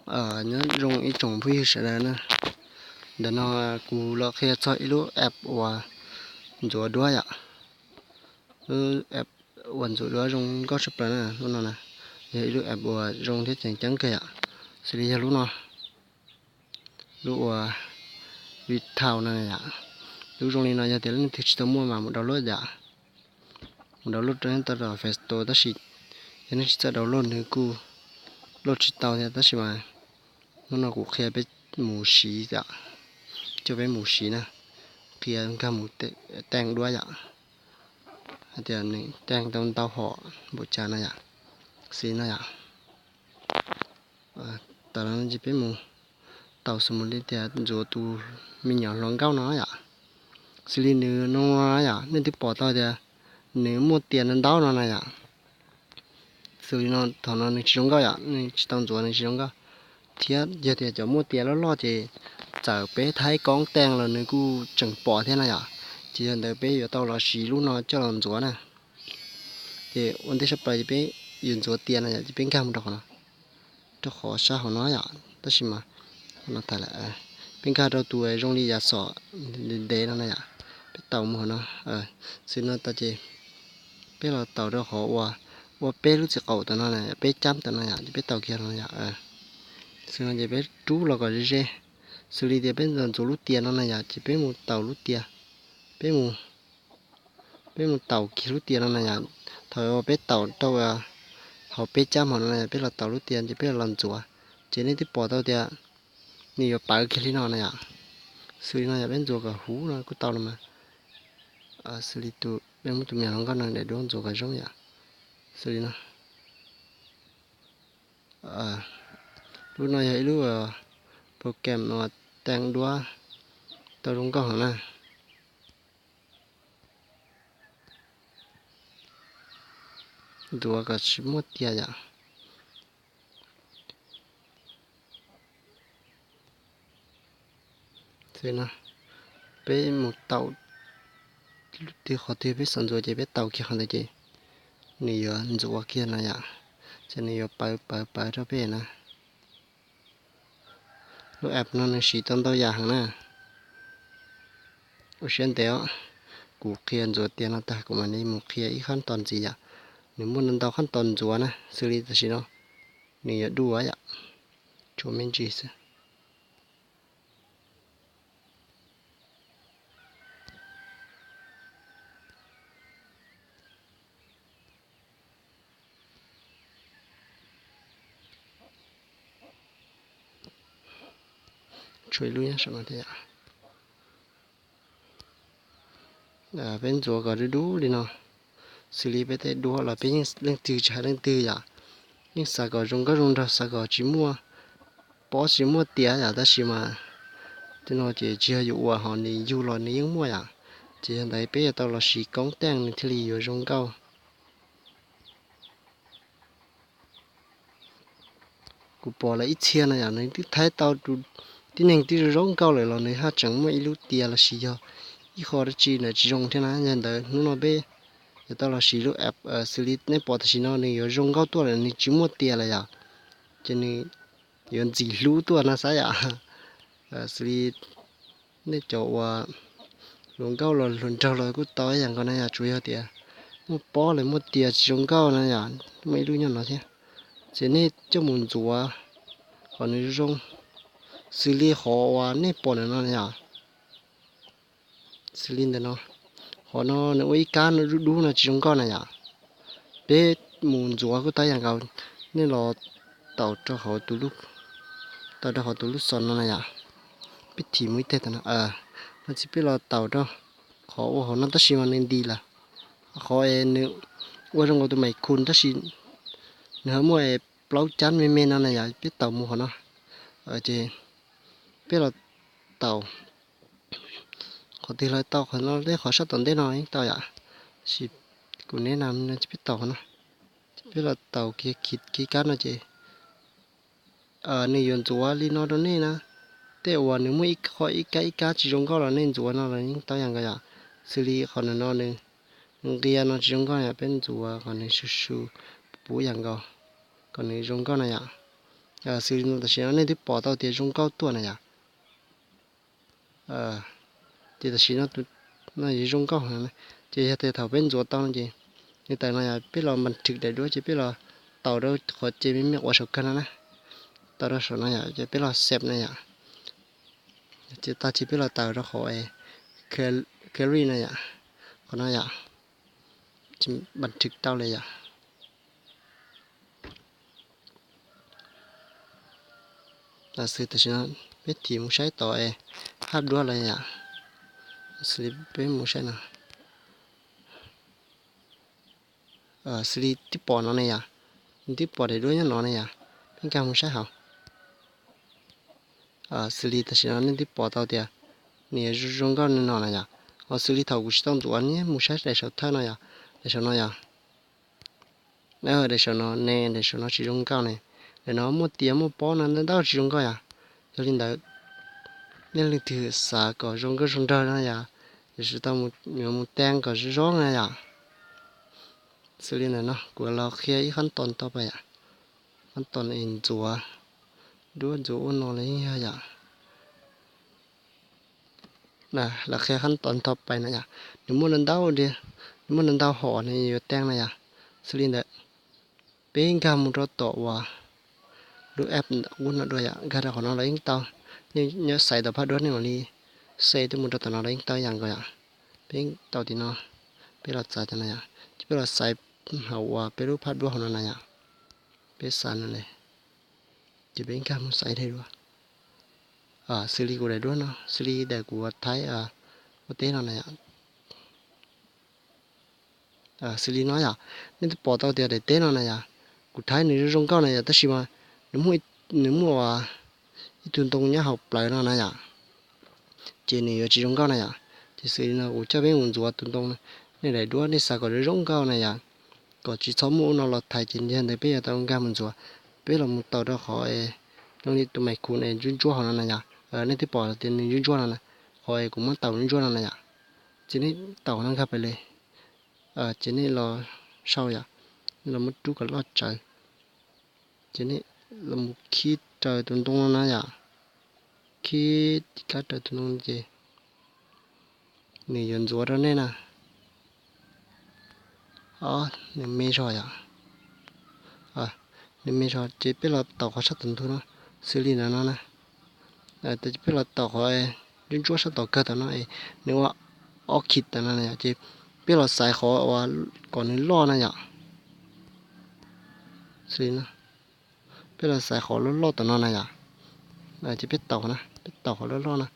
Nyob zoo ib tsoom phooj ywg sawv daws na, ntawm no kuv los qhia txog ib lub app uas ntxuav duab yom. Lub app uas ntxuav duab zoo nkauj tshaj plaws na, lub no na, yog ib lub app uas zoo thiab tseem ceeb kawg yom. Xws li yog lub no, lub uas Retail no yom. Lub zoo li no yog tias leej twg tsis tau muaj mas mus download yom. Mus download rau tau Play Store tab sis yog nej tsis txawj download nws kuj load tsis tau thiab tab sis mas hnub no kuv qhia peb mus siv yom, coj peb mus siv na, qhia nkag mus teej duab yom, hais tias nws teej tau ntau hom npaum cas no yom, xws li no yom. Tam no ces peb mus taus xws mus li tias ntxuav tus me nyuam hluas nkauj no yom. Xws li nws no yom, nej twb pom tau tias nws muaj tias ntau ntau no na yom. Xws li no thaum no nws tsis zoo nkauj yom, nws tsis tau ntxuav nws tsis zoo nkauj. Thiab yog tias cov muaj tias loj loj ces txawm peb thaij koob teej los nws kuj tseem pom thiab na yom. Ces yog ntawd peb yuav tau los siv lub no coj los ntxuav na. Ces ua ntej sab plaws ces peb yuav ntxuav tias no yom, ces peb nkag mus rau qhov no, rau qhov sab hauv no yom, tab sis mas no tag lawm. Peb nkag rau tus zoo li yav xom ntev ntev no na yom, peb taus mus hauv no. Xws no tas ces peb los taus rau qhov uas ua peb lub txiv qaum tam no na, peb cab tam no yom, ces peb taus kiag no yom. Xws no ces peb rub los kom ze ze. Xws li tias peb ntxuav lub tias no na yom, ces peb mus taus lub tias, peb mus peb mus taus kiag lub tias no na yom. Thaum uas peb taus rau hauv peb cab hmo no na yom, peb los taus lub tias ces peb los ntxuav, ces nej twb pom tau tias nws yuav pawv kiag li no na yom. Xws li no yom, peb ntxuav kom huv no kuj tau los mas. Xws li tus peb muab tus me nyuam hluas nkauj no daim duab ntxuav kom zoo yom. Xws li no, lub no yog ib lub program uas teej duab tau zoo nkauj heev na. Ntxuav kom tsis muaj tias yom. Xws no, peb mus taus twg qhov twg peb xav ntxuav ces peb taus kiag qhov ntawd ces nws yuav ntxuav kiag no yom, ces nws yuav pawv pawv pawv rau peb na. Lub app no nws siv tau ntau yam heev na. Ua siab ntev os, kuv qhia ntxuav tias no tag kuv mam li mus qhia ib qhab tos ntxiv yom. Nws muaj ntau qhab tos ntxuav na, xws li tam sim no nws yuav duaj yom, tshuav me ntsis xwb. Tshuav ib lub nyob saum no thiab. Peb ntxuav kom dub dub li no, xws li peb tej duab los peb yeej leej twg tsis hais leej twg yom, yeej xav kom zoo nkauj zoo nraug, xav kom tsis muaj pob tsis muaj tias yom, tab sis mas tej no ces tsis yog yus ua, ho nws yug los nws yeej muaj yom. Ces yog ntawd peb yuav tau los siv koob teej nws thiaj li yuav zoo nkauj. Kuv pom lawv ib txhia no yom, nws twb thaij tau tus tib neeg twb zoo nkauj lawm los nws haj tseem muaj ib lub tias los sis yog ib qho dab tsi ntawd tsis zoo thiab na. Yog ntawd hnub no peb yuav tau los siv lub app xws li nej pom tam sim no nws yuav zoo nkauj tuaj lawm, nws tsis muaj tias lawm yom, ces nws yuav ntxim hlub tuaj no xav yom. Xws li nej cov uas hluas nkauj los hluas nraug los kuj tau ib yam nkaus na yom, tsuas yog tias muaj pob los muaj tias tsis zoo nkauj na yom, muaj ib lub nyob no thiab. Ces nej coj mus ntxuav kom nws zoo zoo, xws li qhov uas nej pom ntawm no na yom. Xws li ntawm no, qhov no nws ua ib kab no dub dub no tsis zoo nkauj na yom. Peb mus ntxuav kuj tau ib yam nkaus, nej los taus rau hauv tus lub, taus rau hauv tus lub xos no na yom. Peb thim mus ib teg tam no, no ces peb los taus rau qhov ua hauv no tab sis mas nws nti lawm. Qhov es nws ua zoo nkaus tus maim khum tab sis nws ho muaj plaub cab me me no na yom, peb taus mus hauv no. Ces peb los taus qhov twg los tau, qhov no thiab qhov sab tom ntej no yeej tau yom. Tab sis kuv neb na, ces peb taus qhov no, ces peb los taus kiag kib kab no ces nws yuav ntxuav li no rau nej na. Tej uas nws muaj ib qho ib kab ib kab tsis zoo nkauj los nej ntxuav no los yeej tau ib yam nkaus yom. Xws li qhov no no nws nqia no tsis zoo nkauj yom, peb ntxuav kom nws su su puv ib yam nkaus, kom nws zoo nkauj na yom. Xws li tam sim no nej twb pom tau tias zoo nkauj tuaj na yom. Ces tam sim no tus no yog zoo nkauj, ces yog tias thaum peb ntxuav tau no ces nws tawm no yom, peb los npas rhwm daim duab ces peb los taus rau qhov ces me me quav saum kawg no na. Taus rau saum no yom, ces peb los xev na yom. Ces tag ces peb los taus rau qhov es clear na yom, qhov no yom, ces npas rhwm tau li yom. Xws tam sim no peb thim mus saib tom es phaj duab lawm yom. Xws li peb mus saib no, xws li twb pom no ne yom, nws twb pom daim duab nyob no ne yom, peb nkag mus saib hauv. Xws li tam sim no nej twb pom tau tias nws yuav zoo nkauj li no na yom. Ho xws li thaum kuv tsis tau ntxuav, nej mus saib daim saum thawj no yom, daim saum no yom. Daim saum no ne, daim saum no tsis zoo nkauj ne. Daim no muaj tias muaj pob no ntau ntau tsis zoo nkauj yom. Yog li ntawd, nej leej twg xav kom zoo nkauj zoo nraug no yom, yuav tsum tau yuav mus teeb kom zoo zoo na yom. Xws li ntawm no kuv los qhia ib qhab tos tau pais yom. Qhab tos es ntxuav duab ntxuav ua no los yeej yog yom. Los qhia qhab tos tau pais na yom. Nws muaj ntau ntau, nws muaj ntau ntau hom nws yuav teeb na yom. Xws li ntawd, peb nkag mus rau tom uas lub app ub no dua yom, nkag rau qhov no los yeej tau. Nej nyob xaiv tom phaj duab nej mam li xaiv tuaj mus rau tom no los yeej tau ib yam nkaus yom. Peb tau tim no, peb los txav tom no yom, ces peb los xaiv hauv uas peb lub phaj duab hauv no na yom. Peb xaiv no li, ces peb nkag mus xaiv daim duab. Xws li kuv daim duab no, xws li daim kuv thaib ua teb no na yom. Xws li no yom, nej twb pom tau tias daim teb no na yom, kuv thaib nws zoo zoo nkauj na yom, tab sis mas nws muaj ib tug ntoo nyob hauv plawv no na yom, ces nws yuav tsis zoo nkauj na yom. Ces xws li no kuv coj peb mus ntxuav tus ntoo, nej daim duab nej xav kom zoo zoo nkauj na yom, kom tsis txhob muaj ub no los thaiv ces yog ntawd peb yuav tau nkag mus ntxuav. Peb los mus taus rau qhov zoo li tus mais khu ne ntsuab ntsuab hauv no na yom. Nej twb pom tias nws ntsuab ntsuab no na, qhov es kuv muab taus ntsuab ntsuab no na yom. Ces nej taus no nkag pais li, ces nej los sau yom, nej los muab rub kom loj tsawv. Ces nej los mus khib raws tus ntoo no na yom, khib kab raws tus ntoo ces nws yuav ntxuav rau nej na. Nws me zog yom, nws me zog ces peb los taus qhov sab tom ntug no, xws li ntawm no na. Peb los taus qhov ntsuab ntsuab sab tom kawg tom no, nws ua ob khib tom no na yom, ces peb los xaiv qhov uas kom nws loj na yom. Xws li no, peb los xaiv qhov loj loj tom no na yom. Ces peb taus na, peb taus qhov loj loj na,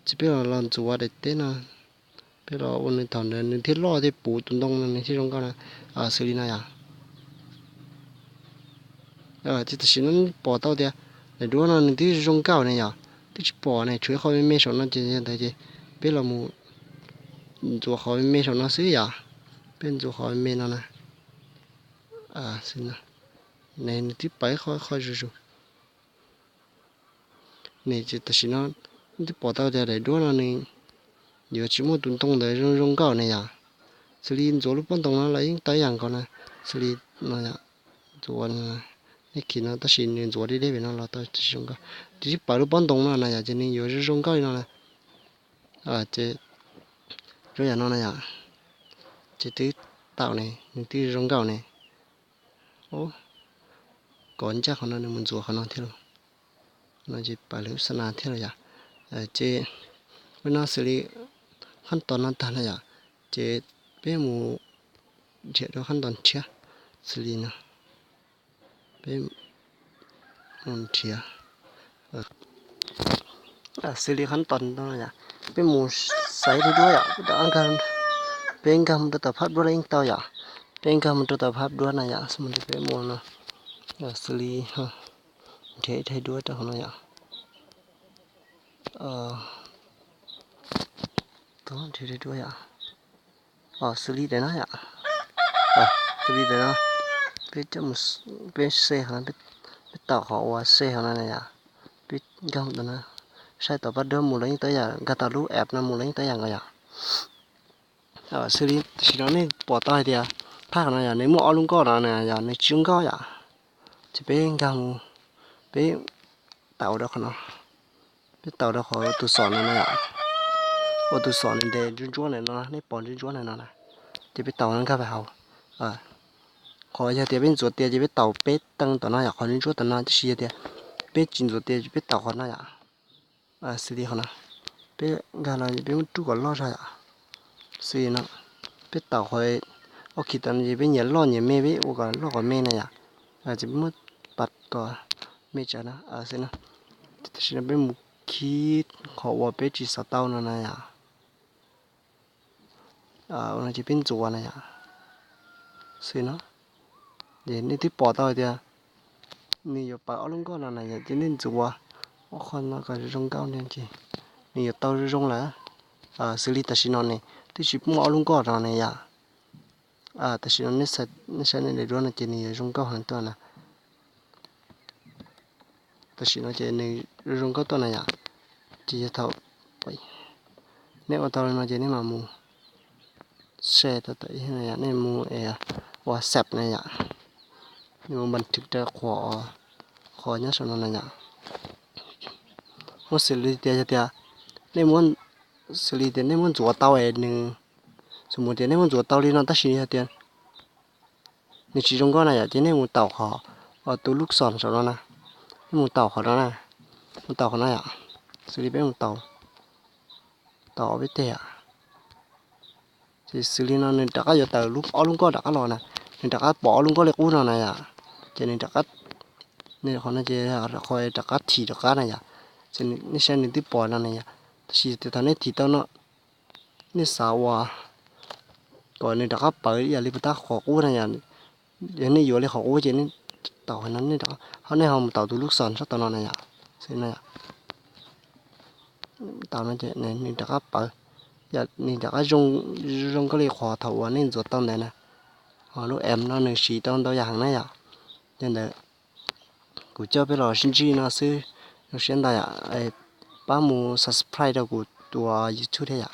ces peb los los ntxuav daim teb no, peb los ua nws thaum ntawd nws thiaj loj thiaj puv tus ntoo no nws thiaj zoo nkauj na. Xws li no yom. Ces tam sim no pom tau tias daim duab no nws twb zoo nkauj ne yom, twb tsis pom ne, tshuav ib qho me me saum no ces yog ntawd ces peb los mus ntxuav qhov me me saum no xwb yom. Peb ntxuav qhov me me no na. Nws twb pom ib qho ib qho zuj zus ne. Ces tam sim no twb pom tau tias daim duab no nws yuav tsis muaj tus ntoo ntawd zoo zoo nkauj ne yom. Xws li ntxuav lub pob ntoo no los yeej tau ib yam nkaus na. Xws li no yom, ntxuav nej khi no tab sis nws ntxuav deb deb pem no los tau tsis zoo nkauj. Ces twb pom lub pob ntoo no na yom, ces nws yuav zoo zoo nkauj li no na. Ces zoo yam no na yom, ces twb tau ne, nws twb zoo nkauj ne. Kov ncaj qhov no nws mus ntxuav qhov no thiab lauj. No ces pab lub xa na thiab lauj yom. Ces ua no xws li qhab tos no tag na yom, ces peb mus nrhiav rau qhab tos nrhiav xws li no. Peb mus nrhiav xws li qhab tos no yom, peb mus xaiv daim duab yom, peb nkag mus rau tom phab duab los yeej tau yom. Peb nkag mus rau tom phab duab na yom, peb mus no xws li nrhiav ib daim duab rau hauv no yom. Nrhiav daim duab yom. Xws li daim no yom, xws li daim no, peb coj mus, peb save qhov no, peb taus qhov uas save qhov no na yom. Peb nkag mus tom no, saib tom phab duab mus los yeej tau yom, nkag tom lub app no mus los yeej tau yam nkaus yom. Xws li tam sim no nej pom tau hais tias phab qhov no yom, nws muaj ob lub nkoj no na yom, nws tsis zoo nkauj yom. Ces peb nkag mus Peb taus rau qhov no, peb taus rau qhov tus xom no na yom, ua tus xom nws nres ntsuab ntsuab na no, nej pom ntsuab ntsuab na no na, ces peb taus no nkag pem hauv. Qhov yog tias peb ntxuav tias ces peb taus peb teev tom no yom, qhov ntsuab ntsuab tom no, tab sis yog tias peb tsis ntxuav tias peb taus qhov no yom. Xws li qhov no, peb nkag no peb muab rub kom loj zog yom. Xws li no, peb taus qhov ob khi tom no ces peb nyias loj nyias me, peb ua kom loj kom me na yom. Ces peb muab pas kom me tsawv no, xws no. Tam sim no peb mus khib qhov uas peb tsis xav tau no na yom. Ces peb ntxuav na yom. Xws no, ces nej twb pom tau tias nws yuav pawv ob lub nkoj no na yom, ces nej ntxuav ob qho no kom zoo nkauj ces nws yuav tau zoo zoo lawm. Xws li tam sim no ne, twb tsis muaj ob lub nkoj no ne yom. Tam sim no nej saib nej daim duab no ces nws yuav zoo nkauj heev tuaj na. Tam sim no ces nws zoo nkauj tuaj na yom. Ces yog thaum nej ua tau li no ces nej mam mus share tau, nej mus ua save na yom, nej mus npas thwv rau qhov, qhov nyob saum no na yom. Muab xws li tias yog tias nej muab, xws li tias nej muab ntxuav tau es nws, xws mus tias nej muab ntxuav tau li no tab sis yog tias nws tsis zoo nkauj na yom, ces nej mus taus qhov tus lub xom saum no na, nej mus taus qhov no na, mus taus qhov no yom. Xws li peb mus taus, taus ob peb teg yom. Ces xws li no nws rov qab yuav tawm ob lub nkoj rov qab los na, nws rov qab pom ob lub nkoj li qub no na yom. Ces nws rov qab, qhov no ces qhov rov qab thim rov qab na yom. Ces nej saib nws twb pom no na yom, tab sis tias thaum nej thim tau no, nej xav ua kom nws rov qab pawv ib yam li puas tab qhov qub na yom. Yog nej yuav li qhov qub ces nej taus qhov no, ho nej ho mus taus tus lub xom sab tom no na yom. Xws no, taus no ces nws rov qab pawv, nws rov qab zoo nkauj li qhov thaum uas nej ntxuav tau ntawd na, ho lub app no nws siv tau ntau yam heev na yom. Yog ntawd kuv coj peb los sib ntsib no xwb, zoo siab ntau yom. Pab mus subscribe rau kuv tus YouTube thiab yom.